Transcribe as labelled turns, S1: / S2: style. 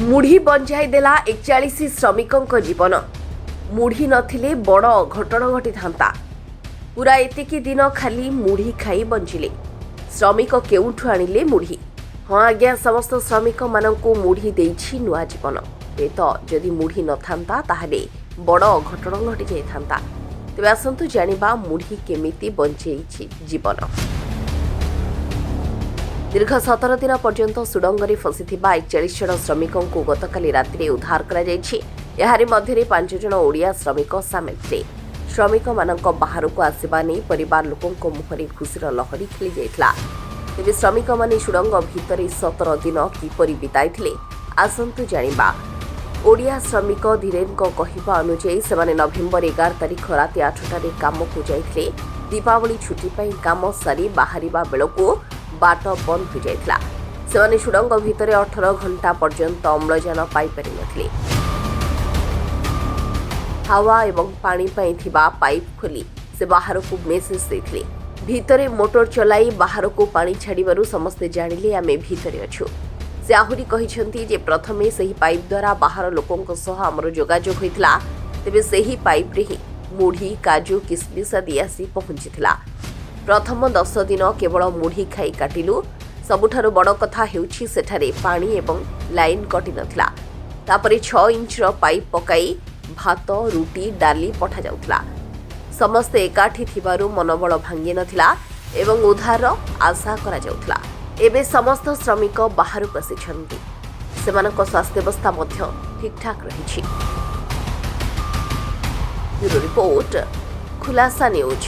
S1: ମୁଢ଼ି ବଞ୍ଚାଇ ଦେଲା 41 ଶ୍ରମିକଙ୍କ ଜୀବନ। ମୁଢ଼ି ନଥିଲେ ବଡ଼ ଅଘଟଣ ଘଟିଥାନ୍ତା। ପୁରା ଏତିକି ଦିନ ଖାଲି ମୁଢ଼ି ଖାଇ ବଞ୍ଚିଲେ ଶ୍ରମିକ। କେଉଁଠୁ ଆଣିଲେ ମୁଢ଼ି? ହଁ ଆଜ୍ଞା, ସମସ୍ତ ଶ୍ରମିକମାନଙ୍କୁ ମୁଢ଼ି ଦେଇଛି ନୂଆ ଜୀବନ। ହୁଏତ ଯଦି ମୁଢ଼ି ନଥାନ୍ତା, ତାହେଲେ ବଡ଼ ଅଘଟଣ ଘଟିଯାଇଥାନ୍ତା। ତେବେ ଆସନ୍ତୁ ଜାଣିବା ମୁଢ଼ି କେମିତି ବଞ୍ଚେଇଛି ଜୀବନ। ଦୀର୍ଘ 17 ଦିନ ପର୍ଯ୍ୟନ୍ତ ସୁଡ଼ଙ୍ଗରେ ଫସିଥିବା 41 ଜଣ ଶ୍ରମିକଙ୍କୁ ଗତକାଲି ରାତିରେ ଉଦ୍ଧାର କରାଯାଇଛି। ଏହାରି ମଧ୍ୟରେ 5 ଜଣ ଓଡ଼ିଆ ଶ୍ରମିକ ସାମିଲ ଥିଲେ। ଶ୍ରମିକମାନଙ୍କ ବାହାରକୁ ଆସିବା ନେଇ ପରିବାର ଲୋକଙ୍କ ମୁହଁରେ ଖୁସିର ଲହରୀ ଖେଳିଯାଇଥିଲା। ତେବେ ଶ୍ରମିକମାନେ ସୁଡ଼ଙ୍ଗ ଭିତରେ 17 ଦିନ କିପରି ବିତାଇଥିଲେ, ଆସନ୍ତୁ ଜାଣିବା। ଓଡ଼ିଆ ଶ୍ରମିକ ଧୀରେନଙ୍କ କହିବା ଅନୁଯାୟୀ, ସେମାନେ ନଭେମ୍ବର 11 ତାରିଖ ରାତି 8ଟାରେ କାମକୁ ଯାଇଥିଲେ। ଦୀପାବଳି ଛୁଟି ପାଇଁ କାମ ସାରି ବାହାରିବା ବେଳକୁ ବାଟ ବନ୍ଦ ହୋଇଯାଇଥିଲା। ସେମାନେ ସୁଡ଼ଙ୍ଗ ଭିତରେ 18 ଘଣ୍ଟା ପର୍ଯ୍ୟନ୍ତ ଅମ୍ଳଜାନ ପାଇପାରିନଥିଲେ। ହାୱା ଏବଂ ପାଣି ପାଇଁ ଥିବା ପାଇପ୍ ଖୋଲି ସେ ବାହାରକୁ ମେସେଜ ଦେଇଥିଲେ। ଭିତରେ ମୋଟର ଚଲାଇ ବାହାରକୁ ପାଣି ଛାଡ଼ିବାରୁ ସମସ୍ତେ ଜାଣିଲେ ଆମେ ଭିତରେ ଅଛୁ। ସେ ଆହୁରି କହିଛନ୍ତି ଯେ ପ୍ରଥମେ ସେହି ପାଇପ୍ ଦ୍ୱାରା ବାହାର ଲୋକଙ୍କ ସହ ଆମର ଯୋଗାଯୋଗ ହୋଇଥିଲା। ତେବେ ସେହି ପାଇପ୍ରେ ହିଁ ମୁଢ଼ି, କାଜୁ, କିସମିସ୍ ଆଦି ଆସି ପହଞ୍ଚିଥିଲା। ପ୍ରଥମ 10 ଦିନ କେବଳ ମୁଢ଼ି ଖାଇ କାଟିଲୁ। ସବୁଠାରୁ ବଡ଼ କଥା ହେଉଛି, ସେଠାରେ ପାଣି ଏବଂ ଲାଇନ୍ କଟିନଥିଲା। ତାପରେ 6 ଇଞ୍ଚର ପାଇପ୍ ପକାଇ ଭାତ, ରୁଟି, ଡାଲି ପଠାଯାଉଥିଲା। ସମସ୍ତେ ଏକାଠି ଥିବାରୁ ମନୋବଳ ଭାଙ୍ଗିନଥିଲା ଏବଂ ଉଦ୍ଧାରର ଆଶା କରାଯାଉଥିଲା। ଏବେ ସମସ୍ତ ଶ୍ରମିକ ବାହାରକୁ ଆସିଛନ୍ତି। ସେମାନଙ୍କ ସ୍ୱାସ୍ଥ୍ୟାବସ୍ଥା ମଧ୍ୟ ଠିକ୍ଠାକ୍ ରହିଛି। ବ୍ୟୁରୋ ରିପୋର୍ଟ, ଖୁଲାସା ନ୍ୟୁଜ୍।